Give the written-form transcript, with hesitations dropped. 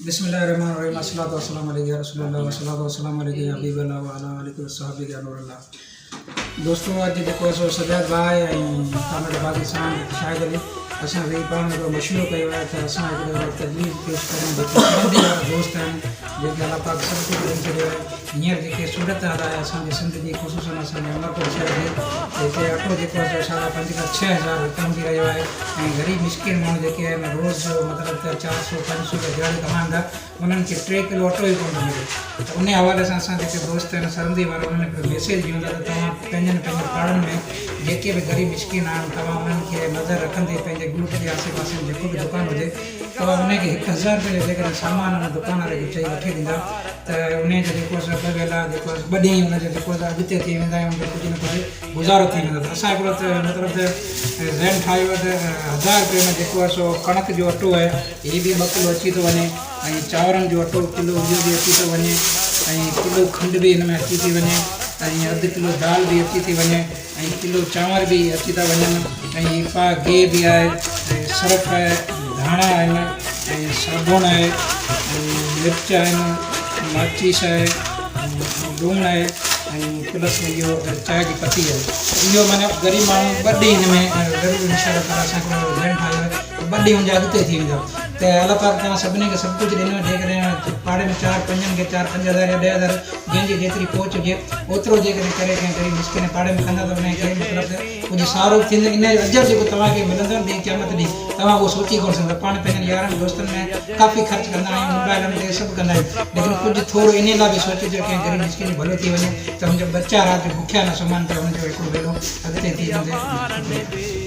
بسم الله الرحمن الرحيم الصلوة والسلام عليك يا رسول الله والصلوة والسلام عليك يا حبيب الله وعلى آلك وصحبك يا نور الله دوستو اڄ جيڪو سو سجاد ڀاء ۽ ڪامريڊ عباسي سان شاهد علي اسان ويهي پاڻ هڪڙو مشورو ڪيو آهي ته اسان هڪڙو تجويز پيش ڪريون جيڪي سنڌي وارا دوست آهن جيڪي الله پاڪ سڀ ڪجهه ڏئي ڇڏيو آهي هينئر جيڪي صورت حال آهي اسان جي سنڌ جي خصوصن اسان جي عمرڪوٽ شهر جي هتي اٽو جيڪو آهي سو ساڍا پنج کان 6000 وڪامجي رهيو آهي ۽ غريب مسڪين ماڻهو جيڪي آهن روز جو مطلب ته 400 500 رپيا دهاڙي ڪمائن ٿا انهن کي ٽي ڪلو اٽو ئي ڪونه ٿو ملي ته انهي حوالي سان اسان جيڪي دوست آهن سرندي وارا انهن هڪڙو ميسيج ڏيون ٿا ته توهان پنهنجن پنهنجن پاڙن ۾ جيڪي به غريب مسڪين آهن توهان انهن کي نظر رکندي پنهنجي ڳوٺ جي آسي پاسي ۾ جيڪو به دڪان هجي توهان انهي کي 1000 رپئي جو جيڪڏهن سامان ان دڪان واري کي چئي وٺي ڏيندا ته انهي جو جيڪو سو ٻه ويلا جيڪو ٻه ڏينهن ان جو جيڪو سو اڳتي ٿي ويندا ۽ ان جو ڪجهه نه ڪجهه گذارو ٿي ويندو ته اسان هڪڙو ته مطلب ته ذهن ٺاهيو ته 1000 رپئي ۾ جيڪو آهي سو ڪڻڪ جو اٽو آهي هي به ٻه ڪلو اچي ٿو وڃي ۽ چانورن جو اٽو ڪلو اهو به اچي ٿو وڃي ۽ ڪلو کنڊ به هن ۾ اچي ٿي وڃي ۽ اڌ ڪلو دال به اچي ٿي وڃي ۽ ڪلو چانور به اچي ٿا وڃن ۽ هي پاء گيهه به آهي ۽ سرف آهي ڌاڻا آهن ۽ صابڻ آهي ۽ مرچ آهن ماچيس آهي ۽ لوڻ آهي ۽ پلس ۾ اهو چانهه جي پتي آهي اهو معنيٰ غريب ماڻهو ٻه ڏينهن هن ۾ ضرور انشاء الله تعالٰي اسان هڪڙو ذهن ٺاهيو آهي ته ٻه ڏينهن هن جا اڳتي ٿي ويندا ته الله پاڪ توهان سڀني کي سڀ ڪجهه ڏنو جيڪڏهن پاڙي ۾ چار پنجن کي چار 5000 يا 10,000 جنهن جي جيتري پهچ هجي اوترو جيڪڏهن ڪري ڪنهن غريب مسڪين پاڙي ۾ ڪندا ته انهي کي مطلب ته ڪجهه سهارو به ٿيندو انهي جو اجر جيڪو توهان کي ملندو نه ڏينهن قيامت ڏينهن توهان اهو سوچي ڪونه سگهندا پاڻ پنهنجن يارن دوستن ۾ ڪافي خرچ ڪندا آهيون موبائلن تي سڀ ڪندا آهيون ليڪن ڪجهه ٿورو انهي لاء به سوچجو ڪنهن غريب مسڪين جو ڀلو ٿي وڃي ته هن جا ٻچا رات جو بکيا نه سمهن ته هن جو هڪڙو ويلو اڳتي ٿي ويندو. شڪريه.